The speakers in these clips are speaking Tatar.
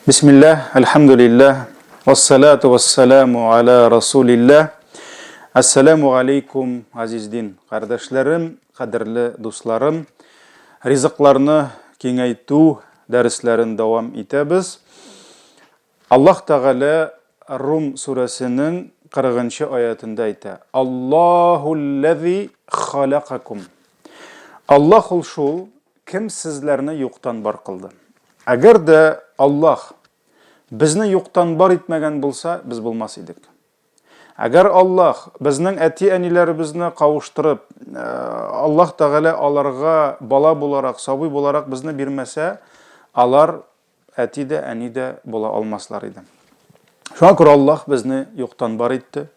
Бисмилләһ, әлхәмдүлилләһ, вассалату вассаламу аля расулилләһ. Әссәламу алейкум, газиз дин кардәшләрем, кадерле дусларым. Ризыкларны киңәйтү дәресләрен дәвам итәбез. Аллаһ Тәгалә Рум сүрәсенең 40 нчы аятендә әйтә: Аллаһуллази халакакум. Аллаһ ул шул, Кем сезләрне юктан бар кылды? Әгәр дә Аллаһ безне юктан бар итмәгән булса, без булмас идек. Әгәр Аллаһ безнең әти-әниләребезне кавыштырып, э, Аллаһ Тәгалә аларга бала буларак, сабый буларак безне бирмәсә, алар әти дә, әни дә була алмаслар иде. Шуңа күрә Аллаһ безне юктан бар итте.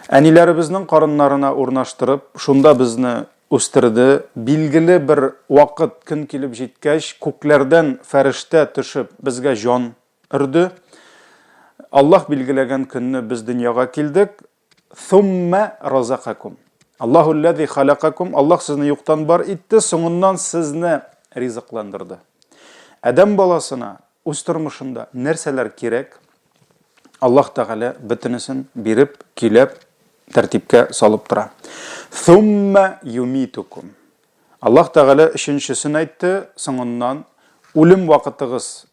Әниләребезнең карыннарына урнаштырып, шунда безне үстерде. Билгеле бер вакыт, көн килеп җиткәч, күкләрдән фәрештә төшеп, безгә җан өрде. Аллаһ билгеләгән көнне без дөньяга килдек. Thumma разакакум. Аллаһу аллази халакакум. Аллаһ сезне юктан бар итте, соңыннан сезне ризыкландырды. Адәм баласына үз тормышында нәрсәләр кирәк, Аллаһ Тәгалә бөтенесен биреп, көйләп, тәртипкә салып тора. Thumma юмитукум. Аллаһ Тәгалә өченчесен әйтте, соңыннан үлем вакытыгыз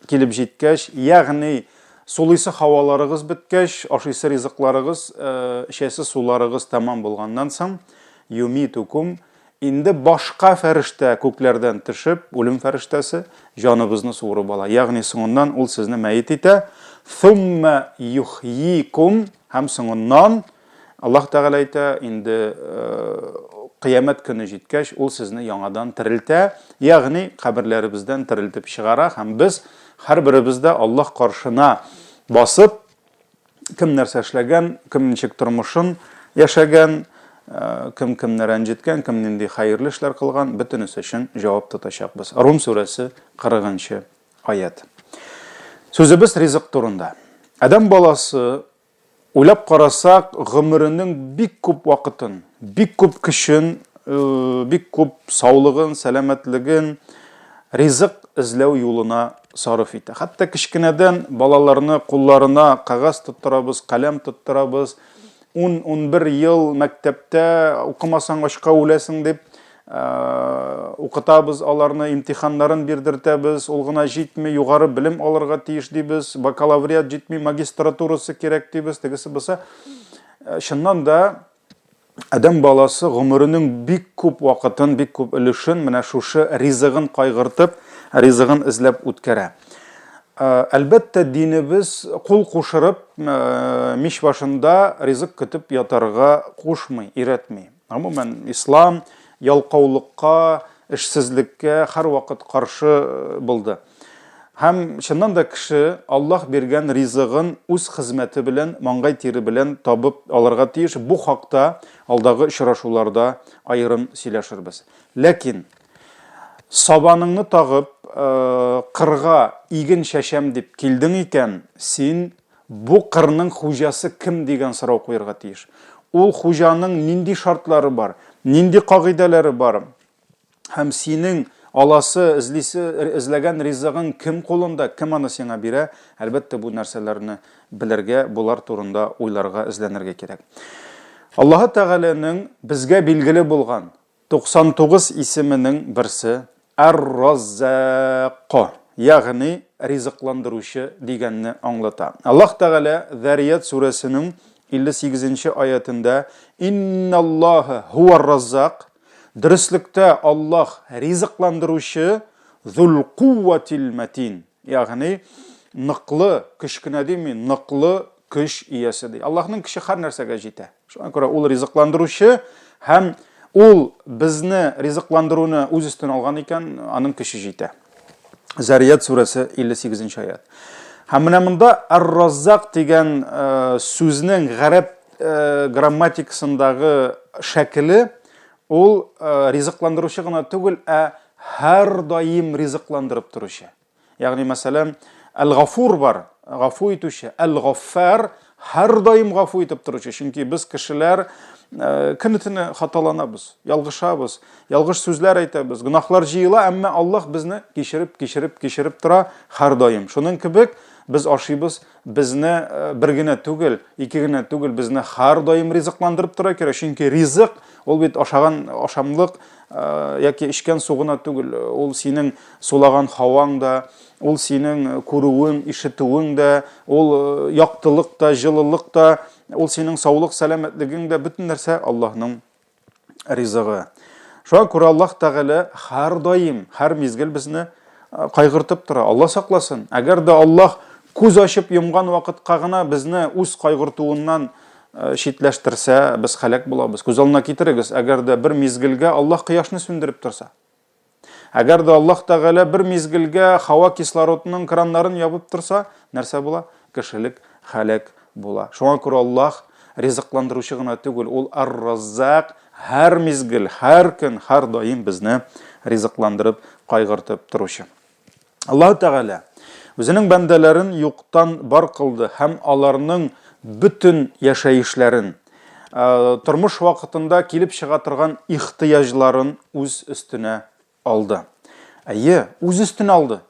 килеп җиткәч, ягъни сулыйсы һаваларыгыз беткәч, ашыйсы ризыкларыгыз, э, эчәсе суларыгыз тәмам булганнан соң, юмитукум, инде башка фәрештә күкләрдән төшеп, үлем фәрештәсе, җаныбызны суырып ала. Ягъни соңыннан ул сезне мәет итә. Thumma юхйикум һәм соңыннан Аллаһ Тәгалә әйтә, инде кыямәт көне җиткәч, ул сезне яңадан терелтә, ягъни каберләребездән терелтеп чыгара һәм без һәрберебез дә Аллаһ каршына басып, кем нәрсә эшләгән, кем ничек тормышын яшәгән, кем кемне рәнҗеткән, кем нинди хәерле эшләр кылган, бөтенесе өчен җавап тотачакбыз. Рум сүрәсе 40 нчы аять. Сүзебез ризык турында. Адәм баласы Уйлап карасак, гомеренең бик күп вакытын, бик күп көчен, бик күп саулыгын, сәламәтлеген ризык эзләү юлына сарыф итә. Хәтта кечкенәдән балаларны кулларына кәгазь тоттырабыз, каләм тоттырабыз. 10-11 ел мәктәптә укымасаң ачка үләсең дип укытабыз аларны, имтиханнарын бирдертәбез, ул гына җитми, югары белем алырга тиеш дибез, бакалавриат җитми, магистратурасы кирәк дибез, тегесе бусы. Чыннан да адәм баласы гомеренең бик күп вакытын, бик күп өлешен менә шушы ризыгын кайгыртып, ризыгын эзләп үткәрә. Әлбәттә, динебез кул кушырып, мич башында ризык көтеп ятарга кушмый, өйрәтми. Гомумән, ислам ялкаулыкка, эшсезлеккә һәрвакыт каршы э, булды. Һәм чыннан да кеше Аллаһ биргән ризыгын үз хезмәте белән, маңгай тире белән табып алырга тиеш. Бу хакта алдагы очрашуларда аерым сөйләшербез. Ләкин сабаныңны тагып, э, кырга иген чәчәм дип килдең икән, син Бу кырның хуҗасы кем дигән сорау куерга тиеш. Ул хуҗаның нинди шартлары бар, нинди кагыйдәләре бар һәм синең аласы, эзлисе, эзләгән ризыгың кем кулында, кем аны сиңа бирә, әлбәттә, бу нәрсәләрне белергә, болар турында уйларга, эзләнергә кирәк. Аллаһы Тәгаләнең безгә билгеле булган 99 исеменең берсе, Әр-Раззак, ягъни ризыкландыручы дигәнне аңлата. Аллаһ Тәгалә Зәрият сүрәсенең 58 нче аятендә, Инналлаһа һуар-Раззак, дөреслектә Аллаһ ризыкландыручы, зул-кувватил мәтин, ягъни ныклы көч кенә дими, ныклы көч иясе ди. Аллаһның көче һәр нәрсәгә җитә. Шуңа күрә ул ризыкландыручы һәм ул безне ризыкландыруны үз өстенә алган икән, аның көче җитә. Зарият сүрәсе 58 нче аят. Һәм менә монда ар-раззак дигән э, сүзнең гарәп э, грамматикасындагы шәкеле ул э, ризыкландыручы гына түгел, ә һәрдаим ризыкландырып торучы. Ягъни, мәсәлән, Әл-Гафур бар, гафу итүче, Әл-Гаффар һәрдаим гафу итеп торучы. Чөнки без кешеләр э, көне-төне хаталанабыз, ялгышабыз, ялгыш сүзләр әйтәбез, гөнаһлар җыела, әмма Аллаһ безне кичереп, кичереп, кичереп тора һәрдаим. Шуның кебек без ашыйбыз, безне э, бер генә түгел, ике генә түгел, безне һәрдаим ризыкландырып тора кирәк. Чөнки ризык ул бит ашаган ашамлык э, яки эчкән су гына түгел, ул синең сулаган һаваң да, Ул синең күрүең, ишетүең дә, ул э, яктылык та, җылылык та, ул синең саулык, сәламәтлегең дә, бөтен нәрсә Аллаһның ризыгы. Шуңа күрә Аллаһ Тәгалә һәрдаим, һәр мизгел безне э, кайгыртып тора. Алла сакласын. Әгәр дә Аллаһ күз ачып йомган вакытка гына безне үз кайгыртуыннан э, читләштерсә, без һәлак булабыз. Күз алдына китерегез, әгәр дә бер мизгелгә Аллаһ кояшны сүндереп торса. Әгәр дә Аллаһ Тәгалә бер мизгелгә һава кислородының краннарын ябып торса, нәрсә була? Кешелек һәлак була. Шуңа күрә Аллаһ ризыкландыручы гына түгел, ул Ар-Раззак, һәр мизгел, һәр көн, һәр даим безне ризыкландырып, кайгыртып торучы. Аллаһ Тәгалә үзенең бәндәләрен юктан бар кылды һәм аларның бөтен яшәешләрен, э, тормыш вакытында килеп чыга торган ихтыяҗларын үз өстенә алды. Әйе, үз өстенә алды.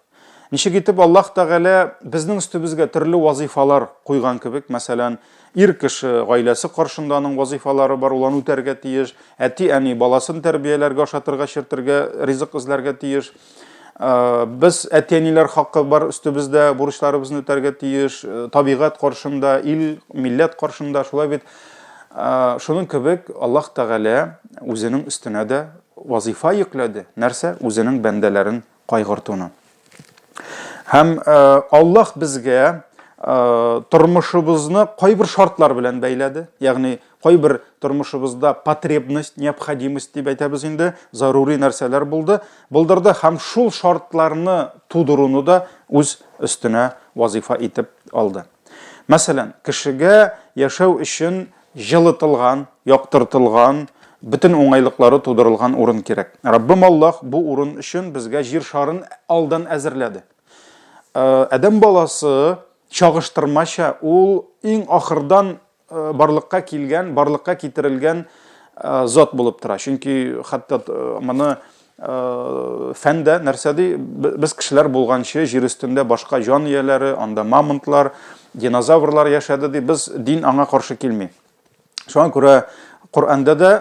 Ничек итеп Аллаһ Тәгалә безнең өстебезгә төрле вазыйфалар куйган кебек, мәсәлән, ир кеше гаиләсе каршында аның вазыйфалары бар, ул аны үтәргә тиеш, әти-әни баласын тәрбияләргә, ашатырга, эчертергә, ризык эзләргә тиеш. Э, без әти-әниләр хакы бар өстебездә, бурычларыбызны үтәргә тиеш, э, табигать каршында, ил, милләт каршында, шулай бит. Э, шуның кебек Аллаһ Тәгалә үзенең өстенә дә вазифа йөкләде. Нәрсә? Үзенең бәндәләрен кайгыртуны. Һәм Аллаһ безгә тормышыбызны кайбер шартлар белән бәйләде. Ягъни Кайбер тормышыбызда потребность, необходимость дип әйтәбез инде, зарури нәрсәләр булды, булдырды һәм шул шартларны тудыруны да үз өстенә вазыйфа итеп алды. Мәсәлән, кешегә яшәү өчен җылытылган, яктыртылган, бөтен уңайлыклары тудырылган урын кирәк. Раббым Аллаһ бу урын өчен безгә җир шарын алдан әзерләде. Э, адәм баласы чагыштырмача ул иң ахырдан Э, барлыкка килгән, барлыкка китерелгән э, зат булып тора. Чөнки хәтта э, моны фән дә нәрсә ди, без кешеләр булганчы җир өстендә башка җан ияләре, анда мамонтлар, динозаврлар яшәде ди. Без дин аңа каршы килми. Шуңа күрә Коръәндә дә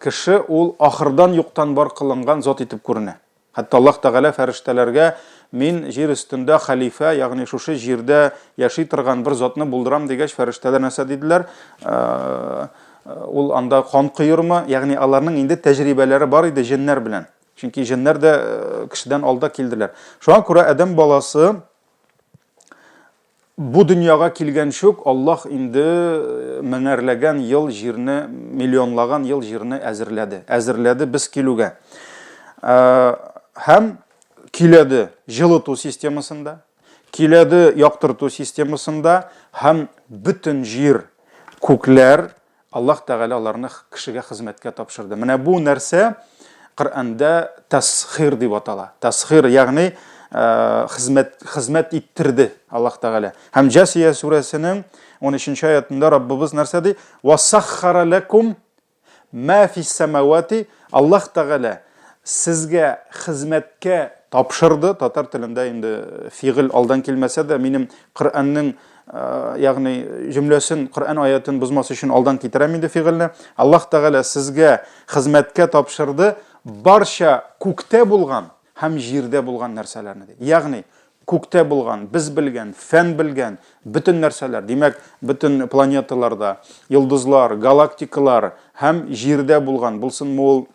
кеше ул ахырдан юктан бар кылынган зат итеп күренә. Хәтта Аллаһ Тәгалә фәрештәләргә, Мин җир өстендә хәлифә, ягъни шушы җирдә яши торган бер затны булдырам дигәч, фәрештәләр нәрсә диделәр? Ул анда кан коермы? Ягъни аларның инде тәҗрибәләре бар иде җеннәр белән. Чөнки җеннәр дә кешедән алда килделәр. Шуңа күрә адәм баласы Бу дөньяга килгәнче үк Аллаһ инде меңәрләгән ел җирне, миллионлаган ел җирне әзерләде. Әзерләде без килүгә. Һәм көйләде җылыту системасында, көйләде яктырту системасында һәм бөтен җир, күкләр Аллаһ Тәгалә аларны кешегә хезмәткә тапшырды. Менә бу нәрсә Коръәндә тәсхир дип атала. Тәсхир, ягъни хезмәт хезмәт иттерде Аллаһ Тәгалә. Һәм Җасия сүрәсенең 13 аятында Раббыбыз нәрсә ди? Ва саххара лакум ма фис самавати. Аллаһ Тәгалә сезгә хезмәткә тапшырды. Татар телендә инде фигыль алдан килмәсә дә, минем Коръәннең Э, ягъни җөмләсен Коръән аятын бозмас өчен алдан китерәм инде фигыльне. Аллаһ Тәгалә сезгә хезмәткә тапшырды барча күктә булган һәм җирдә булган нәрсәләрне ди. Ягъни күктә булган, без белгән, фән белгән бөтен нәрсәләр, димәк, бөтен планеталарда, йолдызлар, галактикалар һәм җирдә булган, булсынмы ул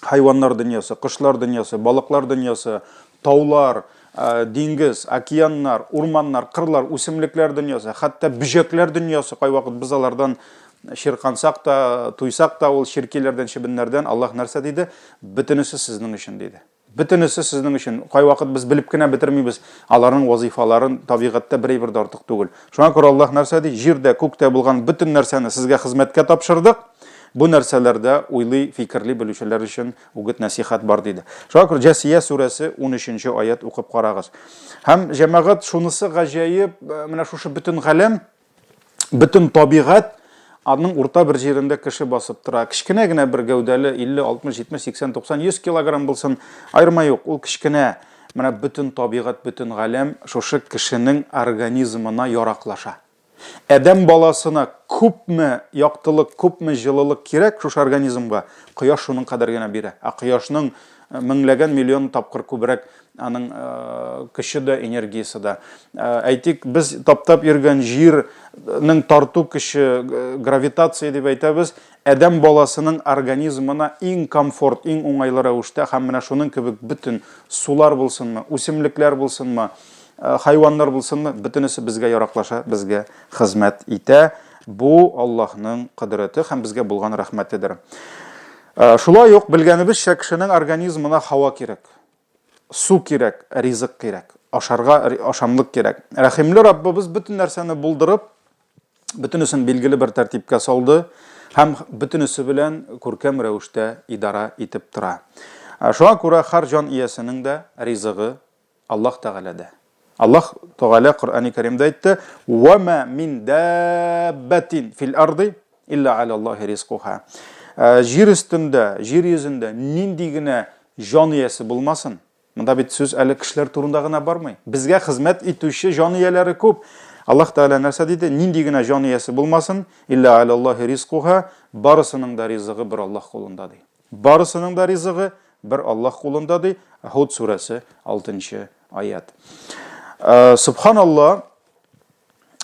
хайваннар дөньясы, кошлар дөньясы, балыклар дөньясы, таулар, э, диңгез, океаннар, урманнар, кырлар, үсемлекләр дөньясы, хәтта бөҗәкләр дөньясы, кайвакыт без алардан чиркансак та, туйсак та ул чиркиләрдән, чебеннәрдән Аллаһ нәрсә диде? Бөтенесе сезнең өчен диде. Бөтенесе сезнең өчен. Кайвакыт без белеп кенә бетермибез, аларның вазыйфаларын табигатьтә бер әйбер дә артык түгел. Шуңа күрә Аллаһ нәрсә ди? Җирдә, күктә булган бөтен нәрсәне сезгә хезмәткә тапшырдык. Бу нәрсәләрдә уйлый, фикерли белүчеләр өчен үгет-нәсихәт бар, диде. Шуңа күрә Җәсия сүрәсе 13 нче аять укып карагыз. Һәм, җәмәгать, шунысы гаҗәеп, менә шушы бөтен галәм, Бөтен табигать аның урта бер җирендә кеше басып тора. Кечкенә генә бер гәүдәле 50, 60, 70, 80, 90, 100 килограмм булсын, аерма юк, ул кечкенә. Менә бөтен табигать, бөтен галәм шушы кешенең организмына яраклаша. Адәм баласына күпме яктылык, күпме җылылык кирәк шушы организмга, кояш шуның кадәр генә бирә. Ә кояшның меңләгән миллион тапкыр күбрәк аның көче дә, энергиясе дә. Әйтик, без таптап йөргән җирнең тарту көче, гравитация дип әйтәбез, адәм баласының организмына иң комфорт, иң уңайлы рәвештә һәм менә шуның кебек бөтен сулар булсынмы, үсемлекләр булсынмы, хайваннар булсынмы, бөтенесе безгә яраклаша, безгә хезмәт итә. Бу Аллаһның кодрәте һәм безгә булган рәхмәтедер. Шулай ук белгәнебезчә, кешенең организмына һава кирәк. Су кирәк, ризык кирәк, ашарга ашамлык кирәк. Рәхимле Раббыбыз бөтен нәрсәне булдырып, бөтенесен билгеле бер тәртипкә салды һәм бөтенесе белән күркәм рәвештә идара итеп тора. Шуңа күрә һәр җан иясенең дә ризыгы Аллаһ Тәгаләдә. Аллаһ Тәгалә Коръәни Кәримдә әйтте: "Ва ма мин даббатин фил арди илля алаллаһи ризкуха". Җир өстендә, җир йөзендә нинди генә җан иясе булмасын, монда бит сүз әле кешеләр турында гына бармый. Безгә хезмәт итүче җан ияләре күп. Аллаһ Тәгалә нәрсә диде? Нинди генә җан иясе булмасын, илля алаллаһи ризкуха, барысының да ризыгы бер Аллаһ кулында ди. Барысының да ризыгы бер Аллаһ кулында, ди Һуд сүрәсе 6 аят. Субханалла,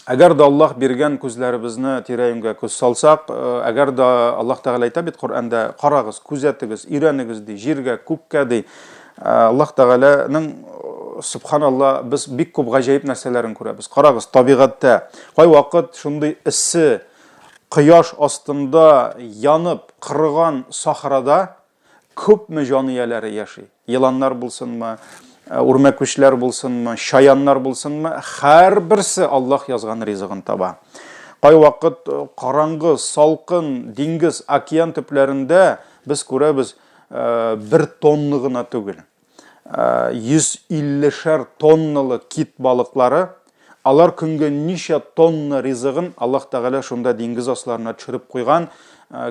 әгәр дә Аллаһ биргән күзләребезне тирә-юньгә күз салсак, әгәр дә Аллаһ Тәгалә әйтә бит Коръәндә, карагыз, күзәтегез, өйрәнегез ди, җиргә, күккә ди. Аллаһ Тәгаләнең субханалла без бик күп гаҗәеп нәрсәләрен күрәбез. Карагыз, табигатьтә кайвакыт шундый эссе Кояш астында янып корыган сахрада күпме җан ияләре яши. Еланнар булсынмы, үрмәкүчләр булсынмы, чаяннар булсынмы, һәрберсе Аллаһ язган ризыгын таба. Кайвакыт караңгы, салкын диңгез, океан төпләрендә без күрәбез бер тонна гына түгел. 150 шәр тонналы кит балыклары, алар көнгә ничә тонна ризыгын Аллаһ Тәгалә шунда диңгез асларына төшереп куйган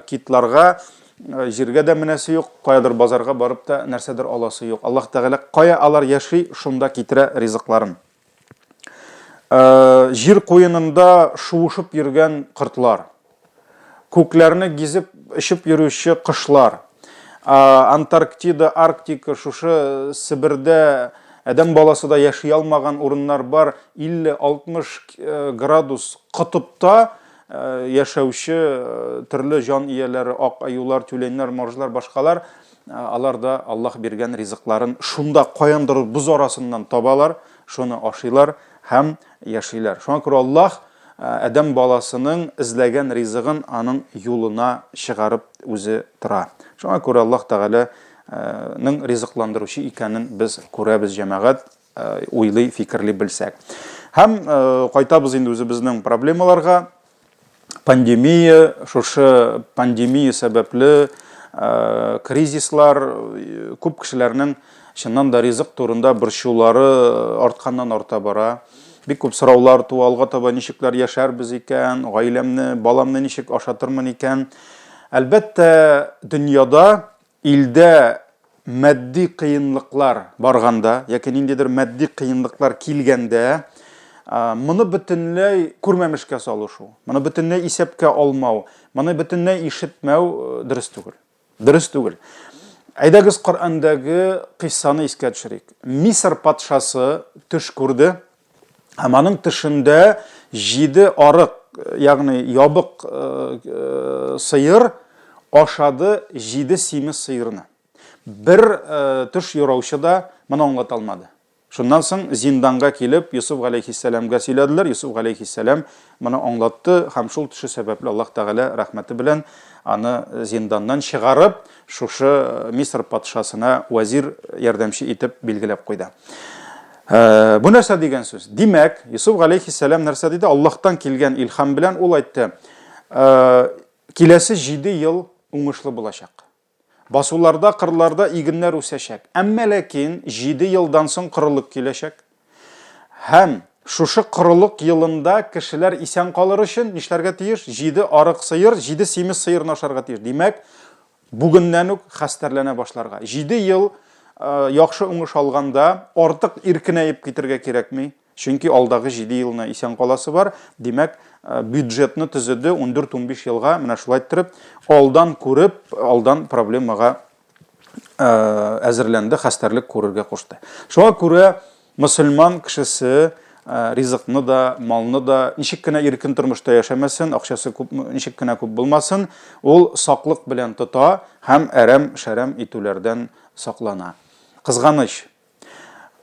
китларга җиргә дә менәсе юк, каядыр базарга барып та нәрсәдер аласы юк. Аллаһ Тәгалә кая алар яши, шунда китерә ризыкларын. Җир куенында шуышып йөргән кортлар, күкләрне гизеп очып йөрүче кошлар, Антарктида, Арктика, шушы Себердә адәм баласы да яши алмаган урыннар бар, 50-60 градус котыпта яшәүче төрле җан ияләре, ак аюлар, тюленьнәр, моржлар, башкалар, алар да Аллаһ биргән ризыкларын шунда каяндыр боз арасыннан табалар, шуны ашыйлар һәм яшиләр. Шуңа күрә Аллаһ адәм баласының эзләгән ризыгын аның юлына чыгарып үзе тора. Шуңа күрә Аллаһ Тәгаләнең ризыкландыручы икәнен без күрәбез, җәмәгать, уйлый, фикерли белсәк. Һәм кайтабыз инде үзебезнең проблемаларга. Пандемия, шушы пандемия сәбәпле кризислар, күп кешеләрнең чыннан да ризык турында борчулары артканнан арта бара. Бик күп сораулар туа, алга таба ничекләр яшәрбез икән, гаиләмне, баламны ничек ашатырмын икән. Әлбәттә, дөньяда, илдә матди кыенлыклар барганда яки ниндидер матди кыенлыклар килгәндә, моны бөтенләй күрмәмешкә салышу, моны бөтенләй исәпкә алмау, моны бөтенләй ишетмәү дөрес түгел. Дөрес түгел. Әйдәгез Коръәндәге кыйссаны искә төшерик. Мисыр патшасы төш күрде, һәм аның төшендә җиде арык, ягъни ябык сыер ашады җиде симез сыерны. Бер төш юраучы да моны аңлата алмады. Шуннан соң зинданга килеп Йосыф галәйһиссәламгә сөйләделәр. Йосыф галәйһиссәлам моны аңлатты һәм шул төше сәбәпле Аллаһ Тәгалә рәхмәте белән аны зинданнан чыгарып, шушы Мисыр патшасына вәзир, ярдәмче итеп билгеләп куйды. Бу нәрсә дигән сүз? Димәк, Йосыф галәйһиссәлам нәрсә диде? Аллаһтан килгән илһам белән ул әйтте, киләсе 7 ел уңышлы булачак. Басуларда, кырларда игеннәр үсәчәк. Әмма ләкин 7 елдан соң корылык киләчәк. Һәм Шушы корылык елында кешеләр исән калыр өчен нишләргә тиеш? Җиде арык сыер, җиде симез сыерны ашарга тиеш. Димәк, бүгеннән үк хәстәрләнә башларга. Җиде ел яхшы уңыш алганда артык иркенәеп китергә кирәкми. Чөнки алдагы җиде елны исән каласы бар. Димәк, бюджетны төзеде 14-15 елга менә шулай иттереп, алдан күреп, алдан проблемага әзерләнде, хәстәрлек күрергә кушты. Шуңа күрә мөселман кешесе ризыкны да, малны да ничек кенә иркен тормышта яшәмәсен, акчасы күп, ничек кенә күп булмасын, ул саклык белән тота һәм әрәм-шәрәм итүләрдән саклана. Кызганыч,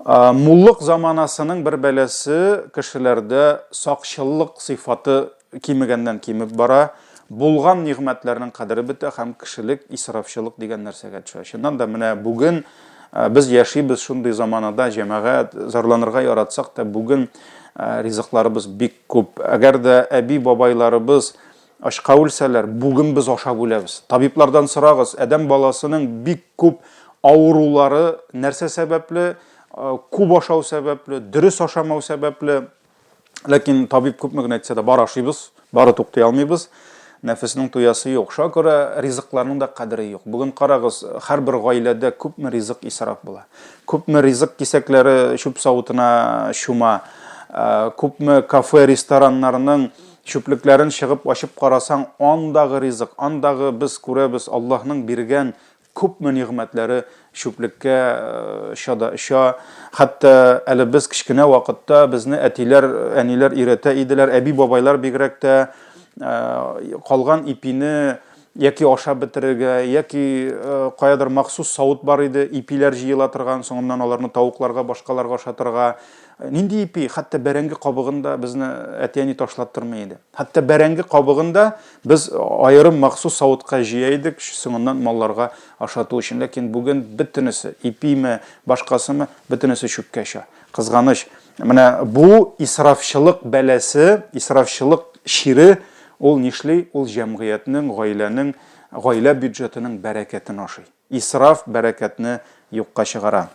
Муллык заманасының бер бәласе кешеләрдә сакчыллык сыйфаты кимегәннән кимеп бара, булган нигъмәтләрнең кадере бетә һәм кешелек исрафчылык дигән нәрсәгә төшә. Чыннан да менә бүген без яшибез шундый заманада, җәмәгать, зарланырга яратсак та, бүген ризыкларыбыз бик күп. Әгәр дә әби-бабайларыбыз Ачка үлсәләр, бүген без ашап үләбез. Табиблардан сорагыз, адәм баласының бик күп авырулары нәрсә сәбәпле? Күп ашау сәбәпле, дөрес ашамау сәбәпле. Ләкин табиб күпме генә әйтсә дә, бар ашыйбыз, бары туктый алмыйбыз. Нәфеснең туясы юк. Шуңа күрә ризыкларның да кадере юк. Бүген карагыз, һәрбер гаиләдә күпме ризык исраф була. Күпме ризык кисәкләре чүп савытына чума. Күпме кафе, рестораннарның Чүплекләрен чыгып ачып карасаң, андагы ризык, андагы без күрәбез Аллаһның биргән күпме нигъмәтләре чүплеккә оча да оча. Хәтта әле без кечкенә вакытта безне әтиләр, әниләр өйрәтә иделәр, әби-бабайлар бигрәк тә калган ипине яки ашап бетерергә, яки каядыр махсус савыт бар иде, ипиләр җыела торган, соңыннан аларны тавыкларга, башкаларга ашатырга. Нинди ипи? Хәтта бәрәңге кабыгын да безне әти-әни ташлаттырмый иде. Хәтта бәрәңге кабыгын да без аерым махсус савытка җыя идек, соңыннан малларга ашату өчен. Ләкин бүген бөтенесе, ипиме, башкасымы, бөтенесе чүпкә оча. Кызганыч. Менә бу исрафчылык бәласе, исрафчылык чире, ул нишли? Ул җәмгыятьнең, гаиләнең, гаилә бюджетының бәрәкәтен ашый. Исраф бәрәкәтне юкка чыгара.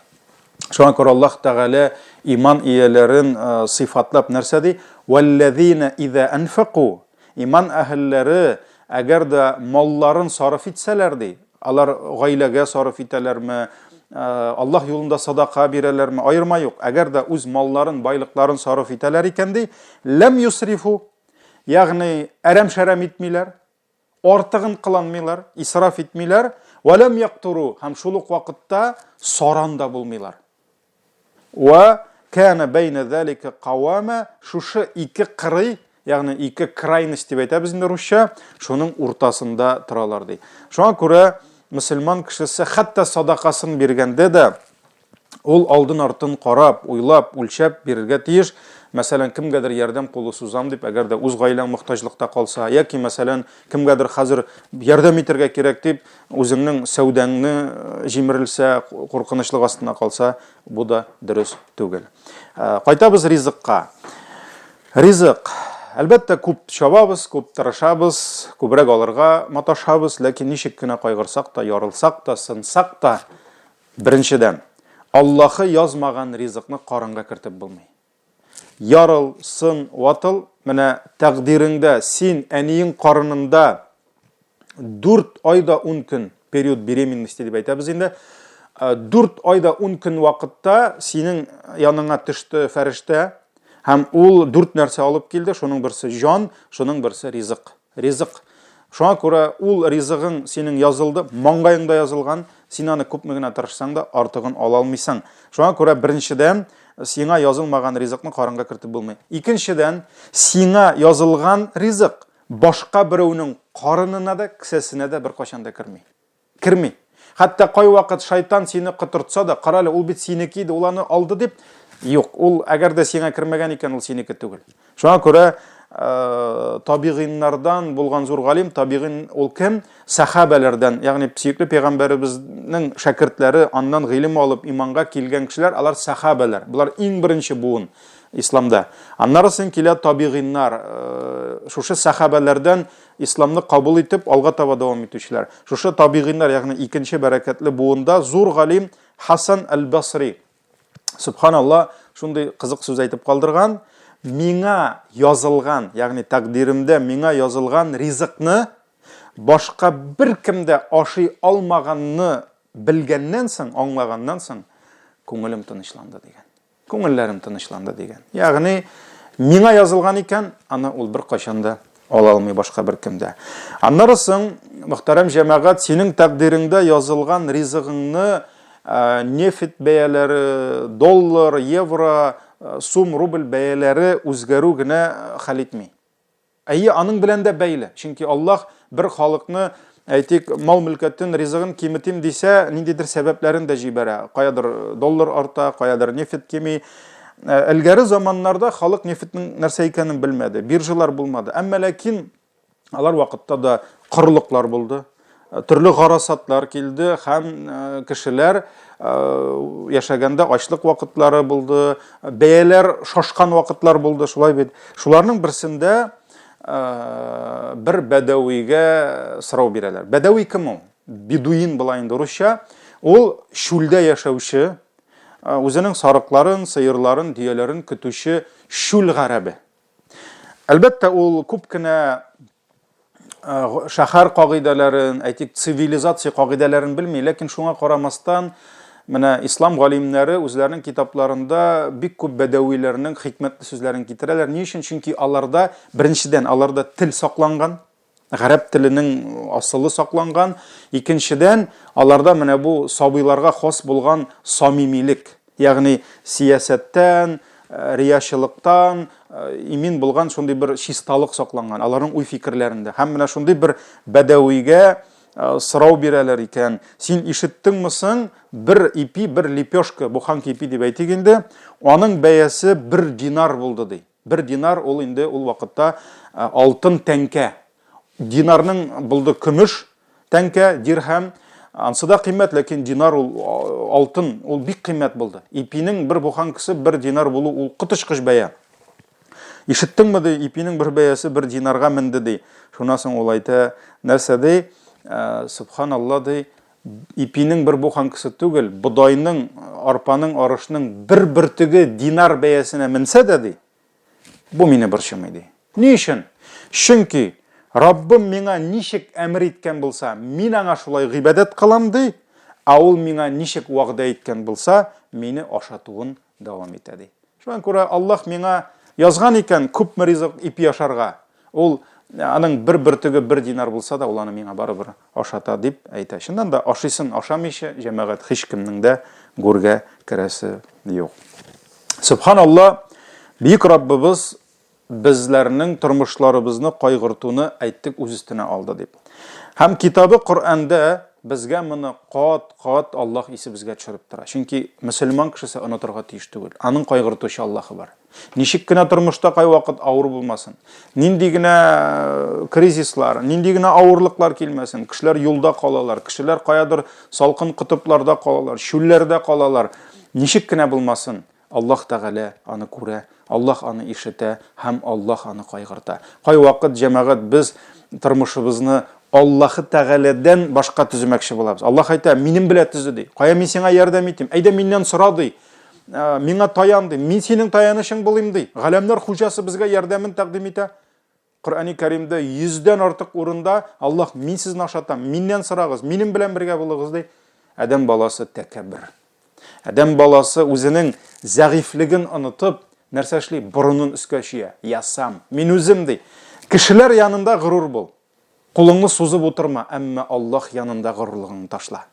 Шуңа күрә Аллаһ Тәгалә иман ияләрен сыйфатлап нәрсә ди? Вәлләзина иза анфаку. Иман әһелләре әгәр дә малларын сарыф итсәләр ди, алар гаиләгә сарыф итәләрме, Аллаһ юлында садака бирәләрме, аерма юк. Әгәр дә үз малларын, байлыкларын сарыф итәләр икән ди, ләм юсрифу, ягъни әрәм-шәрәм итмиләр, Артыгын кыланмыйлар, исраф итмиләр, вә ләм яктуру, һәм шул ук вакытта саран да булмыйлар. Вә кана бәйнә залика кавама, шушы ике кырый, ягъни ике крайность дип әйтәбез инде русча, шуның уртасында торалар ди. Шуңа күрә мөселман кешесе хәтта садакасын биргәндә дә Ул алдын-артын карап, уйлап, үлчәп бирергә тиеш. Мәсәлән, кемгәдер ярдәм кулы сузам дип, әгәр дә үз гаиләң мохтаҗлыкта калса, яки, мәсәлән, кемгәдер хәзер ярдәм итәргә кирәк дип, үзеңнең сәүдәңне җимерелсә, куркынычлык астында калса, бу да дөрес түгел. Кайтабыз ризыкка. Ризык. Әлбәттә, күп чабабыз, күп тырышабыз, күбрәк алырга маташабыз, ләкин ничек кенә кайгырсак та, ярылсак та, сынсак та, Беренчедән, Аллаһы язмаган ризыкны карынга кертеп булмый. Ярыл, сын, ватыл, менә тәкъдиреңдә син әниең карынында 4 ай да 10 көн, период беременности дип әйтәбез инде, 4 ай да 10 көн вакытта синең яныңа төште фәрештә һәм ул дүрт нәрсә алып килде, шуның берсе җан, шуның берсе ризык. Ризык. Шуңа күрә ул ризыгың синең язылды, маңгаеңда язылган, син аны күпме генә тырышсаң да, артыгын ала алмыйсың. Шуңа күрә беренчедән, сиңа язылмаган ризыкны карынга кертеп булмый. Икенчедән, сиңа язылган ризык башка берәүнең карынына да, кесәсенә дә беркайчан да керми. Керми. Хәтта кайвакыт шайтан сине котыртса да, карале, ул бит синеке иде, ул аны алды дип, юк, ул әгәр дә сиңа кермәгән икән, ул синеке түгел. Шуңа күрә табигыйннардан булган зур галим, табигыйн ул кем? Сахабәләрдән, ягъни сөекле пәйгамбәребезнең шәкертләре, аннан гыйлем алып иманга килгән кешеләр, алар сахабәләр. Болар иң беренче буын исламда. Аннары соң килә табигыйннар. Шушы сахабәләрдән Исламны кабул итеп, алга таба дәвам итүчеләр. Шушы табигыйннар, ягъни икенче бәрәкәтле буында зур галим Хасан әл-Басри. Субханалла, шундый кызык сүз әйтеп калдырган. миңа язылган, ягъни тәкъдиремдә миңа язылган ризыкны башка беркем дә ашый алмаганны белгәннән соң, аңлаганнан соң, күңелем тынычланды дигән. Күңелләрем тынычланды дигән. Ягъни, миңа язылган икән, аны ул беркайчан да ала алмый башка беркем дә. Аннары соң, мөхтәрәм җәмәгать, синең тәкъдиреңдә язылган ризыгыңны нефть бәяләре, доллар, евро, сум, рубль бәяләре үзгәрү генә хәл итми. Әйе, аның белән дә бәйле. Чөнки Аллаһ бер халыкны, әйтик, мал-мөлкәтен, ризыгын киметим дисә, ниндидер сәбәпләрен дә җибәрә. Каядыр доллар арта, каядыр нефть кими. Элгәре заманнарда халык нефтьнең нәрсә икәнен белмәде, биржалар булмады. Әмма ләкин алар вакытта да корылыклар булды. Төрле гарасатлар килде һәм кешеләр яшәгәндә ачлык вакытлары булды, бәяләр шашкан вакытлар булды, шулай бит. Шуларның берсендә бер бәдәвигә сорау бирәләр. Бәдәви кем ул? Бедуин була инде русча. Ул чүлдә яшәүче, үзенең сарыкларын, сыерларын, дөяләрен көтүче чүл гарәбе. Әлбәттә, ул күп кенә шәһәр кагыйдәләрен, әйтик, цивилизация кагыйдәләрен белми, ләкин шуңа карамастан, менә ислам галимнәре үзләренең китапларында бик күп бәдәвиләрнең хикмәтле сүзләрен китерәләр. Ни өчен? Чөнки аларда, беренчедән, аларда тел сакланган, гарәп теленең асылы сакланган. Икенчедән, аларда менә бу сабыйларга хас булган самимилек, Ягъни сиясәттән, риячылыктан имин булган шундый бер чисталык сакланган аларның уй-фикерләрендә. Һәм менә шундый бер бәдәвигә сорау бирәләр икән. Син ишеттеңме соң, бер ипи, бер лепешка, буханка ипи дип әйтик инде, аның бәясе бер динар булды ди. Бер динар ул инде ул вакытта алтын тәңкә. Динарның булды көмеш тәңкә, дирһәм. Ансы да кыйммәт, ләкин динар ул алтын, ул бик кыйммәт булды. Ипинең бер буханкасы бер динар булу ул коточкыч бәя. Ишеттеңме ди, ипинең бер бәясе бер динарга менде ди. Шуннан соң ул әйтә, нәрсә ди? Субханалла ди, ипинең бер буханкасы түгел, бодайның, арпаның, арышның бер бөртеге динар бәясенә менсә дә ди, бу мине борчымый ди. Ни өчен? Чөнки Раббым миңа ничек әмер иткән булса, мин аңа шулай гыйбадәт кылам ди, ә ул миңа ничек вәгъдә иткән булса, мине ашатуын дәвам итә ди. Шуңа күрә Аллаһ миңа язган икән күпме ризык ипи ашарга, ул аның бер бөртеге бер динар булса да, ул аны миңа барыбер ашата дип әйтә. Чыннан да ашыйсын ашамыйча җәмәгать һичкемнең дә гүргә керәсе юк. Субханалла, бөек Раббыбыз безләрнең тормышларыбызны кайгыртуны әйттек үз өстенә алды дип. Һәм китабы Коръәндә безгә моны кат-кат Аллаһ исебезгә төшереп тора. Чөнки мөселман кешесе онытырга тиеш түгел. Аның кайгыртучы Аллаһы бар. Ничек кенә тормышта кайвакыт авыр булмасын, нинди генә э, кризислар, нинди генә авырлыклар килмәсен, кешеләр юлда калалар, кешеләр каядыр салкын котыпларда калалар, чүлләрдә калалар. Ничек кенә булмасын, Аллаһ Тәгалә аны күрә, Аллаһ аны ишетә һәм Аллаһ аны кайгырта. Кайвакыт, җәмәгать, без тормышыбызны Аллаһы Тәгаләдән башка төземәкче булабыз. Аллаһ әйтә, минем белә төзе, ди. Кая мин сиңа ярдәм итим? Әйдә миннән сора, ди. Э, миңа таян, ди. Мин синең таянычың булыйм, ди. Галәмнәр хуҗасы безгә ярдәмен тәкъдим итә. Коръәни Кәримдә йөздән артык урында Аллаһ мин сезне ашатам, миннән сорагыз, минем белән бергә булыгыз ди. Адәм баласы тәкәббер. Адәм баласы үзенең зәгыйфьлеген онытып, нәрсә эшли? Борынын өскә чөя. Я сам, мин үзем ди. Кешеләр янында горур бул. Кулыңны сузып утырма, әмма Аллаһ янында горурлыгыңны ташла.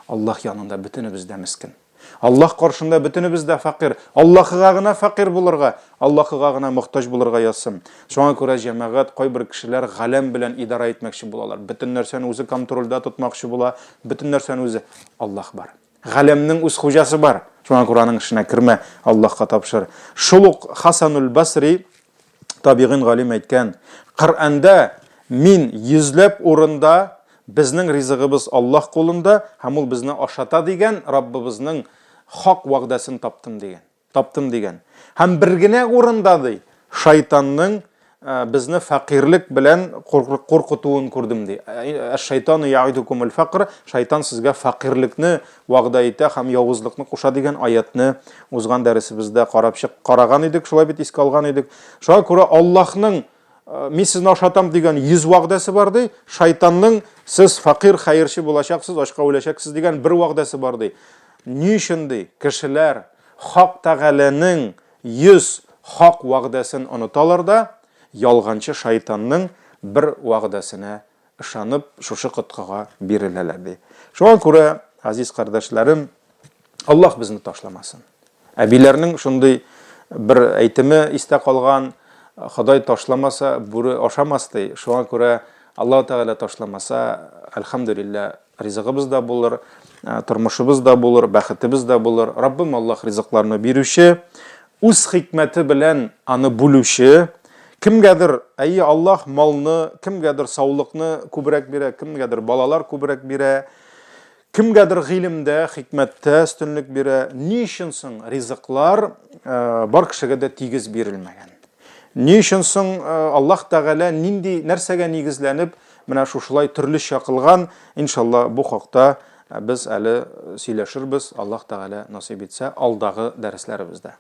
Аллаһ янында бөтенебез дә мескен. Аллаһ каршында бөтенебез дә фәкыйрь. Аллаһыга гына фәкыйрь булырга, Аллаһыга гына мохтаҗ булырга язсын. Шуңа күрә җәмәгать, кайбер кешеләр галәм белән идарә итмәкче булалар. Бөтен нәрсәне үзе контрольдә тотмакчы була, бөтен нәрсәне үзе. Аллаһ бар. Галәмнең үз хуҗасы бар. Шуңа күрә аның эшенә кермә, Аллаһка тапшыр. Шул ук Хасануль Басри табигын галим әйткән, Коръәндә мин йөзләп урында безнең ризыгыбыз Аллаһ кулында һәм ул безне ашата дигән Раббыбызның хак вәгъдәсен таптым дигән. Таптым дигән. Һәм бер генә урында ди, шайтанның безне фәкыйрьлек белән куркытуын күрдем ди. Әш-шайтану яидукумул факр, шайтан сезгә фәкыйрьлекне вәгъдә итә һәм явызлыкны куша дигән аятны узган дәресебездә карап чык, караган идек, шулай бит искә алган идек. Шуңа күрә Аллаһның мин сезне ашатам дигән 100 вәгъдәсе бар ди, шайтанның сез фәкыйрь хәерче булачаксыз, ачка үләчәксез дигән бер вәгъдәсе бар ди. Ни өчен ди, кешеләр Хак Тәгаләнең 100 хак вәгъдәсен оныталар да, ялганчы шайтанның бер вәгъдәсенә ышанып, шушы коткыга биреләләр, ди. Шуңа күрә, газиз кардәшләрем, Аллаһ безне ташламасын. Әбиләрнең шундый бер әйтеме истә калган, Ходай ташламаса, бүре ашамас, ди. Шуңа күрә Аллаһ Тәгалә ташламаса, әлхәмдүлилләһ, Ризыгыбыз да булыр, тормышыбыз да булыр, бәхетебез дә булыр. Раббым Аллаһ ризыкларны бирүче, үз хикмәте белән аны бүлүче. Кемгәдер, әйе, Аллаһ малны, кемгәдер саулыкны күбрәк бирә, кемгәдер балалар күбрәк бирә, кемгәдер гыйлемдә, хикмәттә өстенлек бирә. Ни өчен соң ризыклар бар кешегә дә тигез бирелмәгән? Ни өчен соң Аллаһ Тәгалә нинди нәрсәгә нигезләнеп Менә шушылай төрлечә кылган, иншалла, бу хакта без әле сөйләшербез, Аллаһ Тәгалә насыйп итсә, алдагы дәресләребездә.